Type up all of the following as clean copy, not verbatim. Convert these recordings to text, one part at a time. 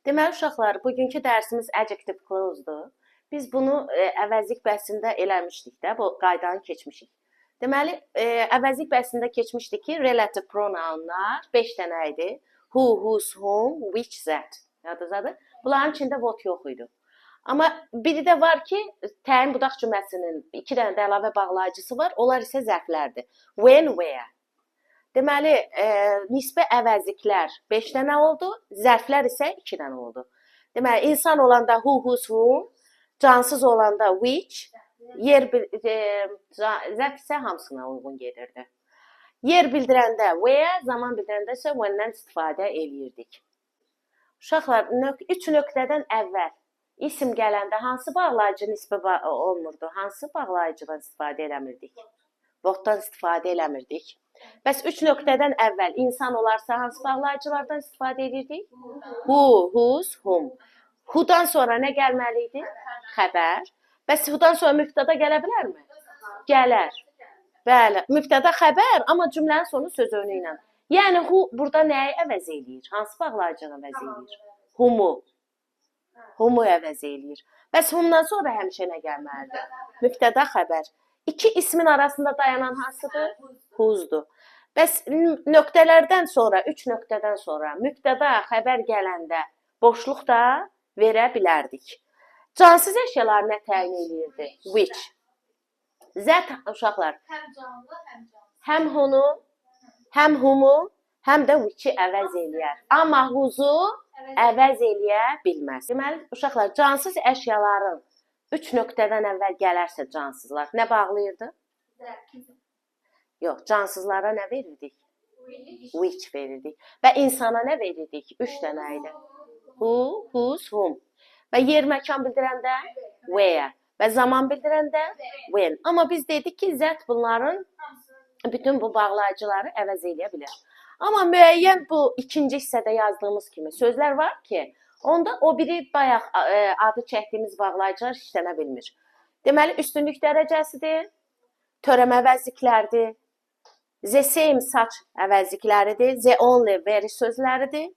Deməli uşaqlar, bugünkü dərsimiz adjective clause-dur. Biz bunu əvəzlik bəhsində eləmişdik də, bu qaydanı keçmişik. Deməli, əvəzlik bəhsində keçmişdik ki, relative pronounlar 5 dənə idi. Who, whose, whom, which, that. Yadınızdadır? Bunların içində what yox idi. Amma biri də var ki, təyin budaq cümləsinin 2 dənə də əlavə bağlayıcısı var. Onlar isə zərflərdir. When, where. Deməli, nisbə əvəzliklər 5 dənə oldu, zərflər isə 2 dənə oldu. Deməli, insan olanda who, whose, whom, cansız olanda which, yer zərf isə hamısına uyğun gedirdi. Yer bildirəndə where, zaman bildirəndə isə when-dən istifadə eləyirdik. Uşaqlar, 3 nöqtədən əvvəl isim gələndə hansı bağlayıcı nisbə olmurdu? Hansı bağlayıcıdan istifadə eləmirdik? What-dan istifadə eləmirdik. Bəs 3 nöqtədən əvvəl insan olarsa hansı bağlayıcılardan istifadə edirdik? Who, whose, whom. Who-dan sonra nə gəlməli idi? Xəbər. Bəs who-dan sonra mübtəda gələ bilərmi? Gələr. Bəli, mübtəda xəbər, amma cümlənin sonu söz önü ilə. Yəni who burada nəyi əvəz eləyir? Hansı bağlayıcını əvəz eləyir? Whom-u. Whom-u əvəz eləyir. Bəs whom-dan sonra həmişə nə gəlməlidir? Mübtəda xəbər. İki ismin arasında dayanan hansıdır? Whose-dur. Bəs nöqtələrdən sonra, 3 nöqtədən sonra mübtəda xəbər gələndə boşluq da verə bilərdik. Cansız əşyalar nə təyin eləyirdi? Which. That uşaqlar Həm canlı, həm cansız. Həm who-nu, həm whom-u, həm də which-i əvəz eləyər. Amma whose-u əvəz eləyə bilməz. Deməli, uşaqlar, cansız əşyaların 3 nöqtədən əvvəl gələrsə cansızlar nə bağlayırdı? Yox, cansızlara nə verirdik? Which verirdik. Və insana nə verirdik? 3 dənə idi. Who, whose, whom. Və yer məkan bildirəndə where və zaman bildirəndə when. Amma biz dedik ki, that bunların bütün bu bağlayıcıları əvəz eləyə bilər. Amma müəyyən bu ikinci hissədə yazdığımız kimi sözlər var ki, onda o biri bayaq adı çəkdiyimiz bağlayıcılar işlənə bilmir. Deməli, üstünlük dərəcəsidir, törəmə əvəzliklərdir, the same, such əvəzlikləridir, the only, very sözləridir,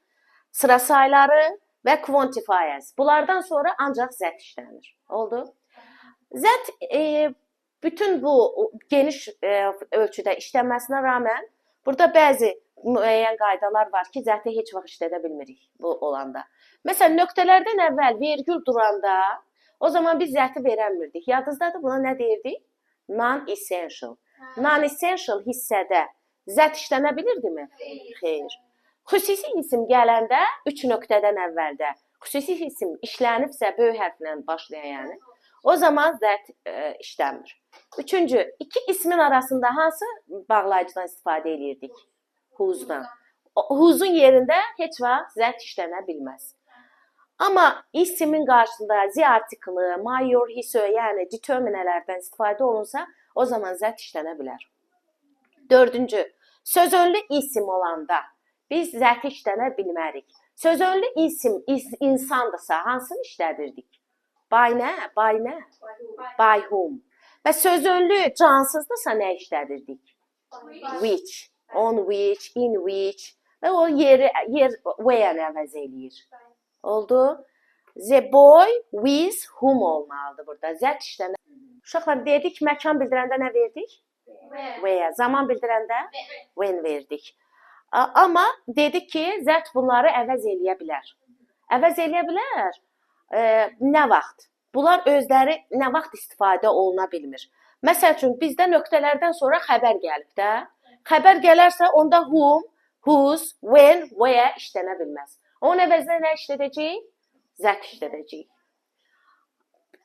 sıra sayları və quantifiers. Bunlardan sonra ancaq that işlənir. Oldu? That bütün bu geniş ölçüdə işlənməsinə rağmen burada bəzi müəyyən qaydalar var ki, that-i heç vaxt işlədə bilmirik bu olanda. Məsələn, nöqtələrdən əvvəl vergül duranda o zaman biz that-i verəmirdik. Yadınızdadır, buna nə deyirdik? Non-essential. Non-essential hissədə that işlənə bilirdimi? Xeyr. Xüsusi isim gələndə 3 nöqtədən əvvəldə xüsusi isim işlənibsə böyük hərflə başlayan, yəni o zaman that işlənmir. Üçüncü, iki ismin arasında hansı bağlayıcıdan istifadə eləyirdik? Whose-dan. Whose-un yerində heç vaxt that işlənə bilməz. Amma ismin qarşısında the article-ı, my, your, his, her, yəni determinələrdən istifadə olunsa, o zaman that işlənə bilər. Dördüncü, sözönlü isim olanda biz that işlənə bilmərik. Sözönlü isim insandırsa hansını işlədirdik? By nə? By nə? By whom. Və sözönlü cansızdırsa nə işlədirdik? Which, on which, in which və o yeri yer where əvəz eləyir. Oldu? The boy with whom olmalıdır burada. That işlənə. Uşaqlar, dedik, məkan bildirəndə nə verdik? Where. Zaman bildirəndə when verdik. Amma dedik ki, that bunları əvəz eləyə bilər. Əvəz eləyə bilər. Nə vaxt? Bunlar özləri nə vaxt istifadə oluna bilmir. Məsəl üçün, bizdə nöqtələrdən sonra xəbər gəlib də. Xəbər gələrsə onda whom, whose, when, where işlənə bilməz. Onun əvəzinə nə işlədəcəyik? That işlədəcəyik.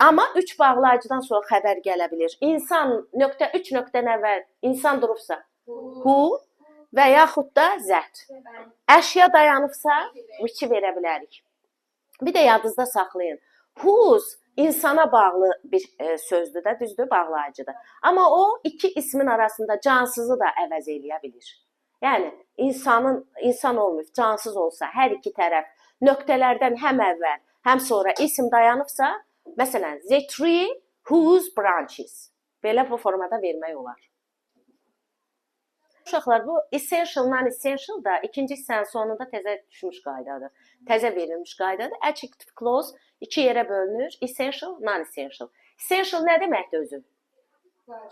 Amma üç bağlayıcıdan sonra xəbər gələ bilir. İnsan nöqtə 3 nöqtədən əvvəl insan durubsa who və yaxud da that. Əşya dayanıbsa which-i verə bilərik. Bir də yadınızda saxlayın. Whose insana bağlı bir sözdür də, düzdür, bağlayıcıdır. Amma o iki ismin arasında cansızı da əvəz eləyə bilir. Yəni insanın insan olmayıb, cansız olsa hər iki tərəf nöqtələrdən həm əvvəl, həm sonra isim dayanıbsa, məsələn, the tree whose branches. Belə bu formada vermək olar. Uşaqlar, bu essential, non-essential da ikinci hissənin sonunda təzə düşmüş qaydadır. Təzə verilmiş qaydadır. Adjective clause iki yerə bölünür. Essential, non-essential. Essential nə deməkdir özü?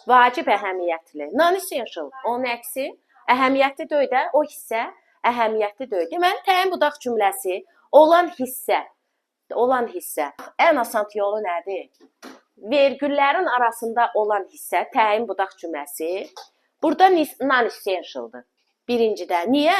Vacib, əhəmiyyətli. Non-essential, onun əksi, əhəmiyyətli deyil də, o hissə əhəmiyyətli deyil. Deməli, təyin budaq cümləsi olan hissə, olan hissə. Ən asan yolu nədir? Vergüllərin arasında olan hissə, təyin budaq cümləsi. Burada non-essentialdır. Birincidə. Niyə?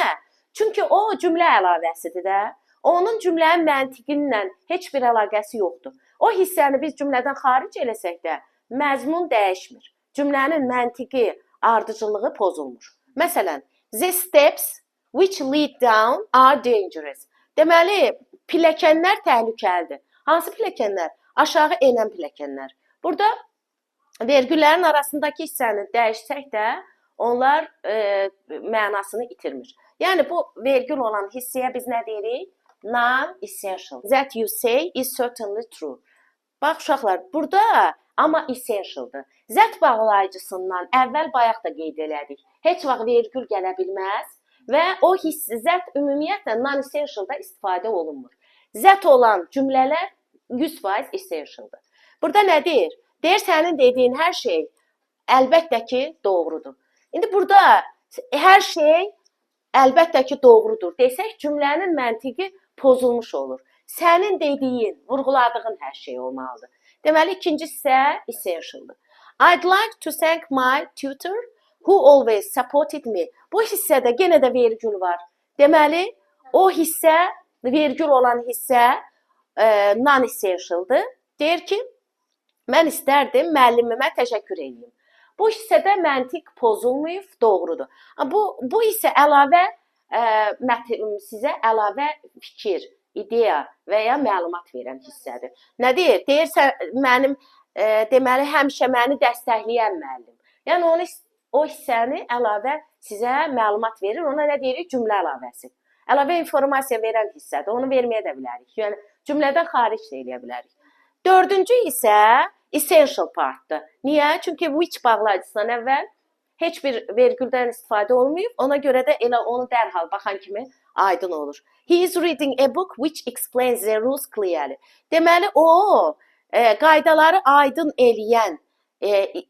Çünki o cümlə əlavəsidir də. Onun cümlənin məntiqi ilə heç bir əlaqəsi yoxdur. O hissəni biz cümlədən xaric eləsək də məzmun dəyişmir. Cümlənin məntiqi ardıcıllığı pozulmur. Məsələn, the steps which lead down are dangerous. Deməli, pilləkənlər təhlükəlidir. Hansı pilləkənlər? Aşağı enən pilləkənlər. Burada vergüllərin arasındakı hissəni dəyişsək də onlar mənasını itirmir. Yəni bu vergül olan hissəyə biz nə deyirik? Non-essential. That you say is certainly true. Bax uşaqlar, burada amma essentialdır. That bağlayıcısından əvvəl bayaq da qeyd elədik. Heç vaxt vergül gələ bilməz və o hiss that ümumiyyətlə non-essentialda istifadə olunmur. That olan cümlələr 100% essentialdır. Burada nə deyir? Deyir sənin dediyin hər şey əlbəttə ki, doğrudur. İndi burada hər şey əlbəttə ki, doğrudur desək cümlənin məntiqi pozulmuş olur. Sənin dediyin, vurğuladığın hər şey olmalıdır. Deməli, ikinci hissə essentialdır. I'd like to thank my tutor who always supported me. Bu hissədə yenə də vergül var. Deməli, o hissə, vergül olan hissə non-essentialdır. Deyir ki, mən istərdim müəllimimə təşəkkür edeyim. Bu hissədə məntiq pozulmayıb, doğrudur. Bu isə əlavə sizə əlavə fikir, ideya və ya məlumat verən hissədir. Nə deyir? Deyir sən mənim deməli həmişə məni dəstəkləyən müəllim. Yəni onu o hissəni əlavə sizə məlumat verir. Ona nə deyirik? Cümlə əlavəsi. Əlavə informasiya verən hissədir. Onu verməyə də bilərik. Yəni cümlədən xaric də eləyə bilərik. Dördüncü isə essential partdır. Niyə? Çünki which bağlayıcısından əvvəl heç bir vergüldən istifadə olmayıb. Ona görə də elə onu dərhal baxan kimi aydın olur. He is reading a book which explains the rules clearly. Deməli o qaydaları aydın eləyən,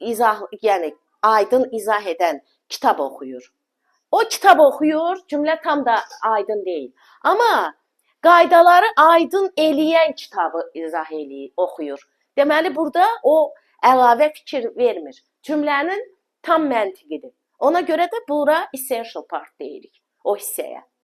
izah, yəni aydın izah edən kitab oxuyur. O kitab oxuyur, cümlə tam da aydın deyil. Amma qaydaları aydın eləyən kitabı izah eləyir, oxuyur. Deməli burada o əlavə fikir vermir. Cümlənin tam məntiqidir. Ona görə də bura essential part deyirik o hissəyə.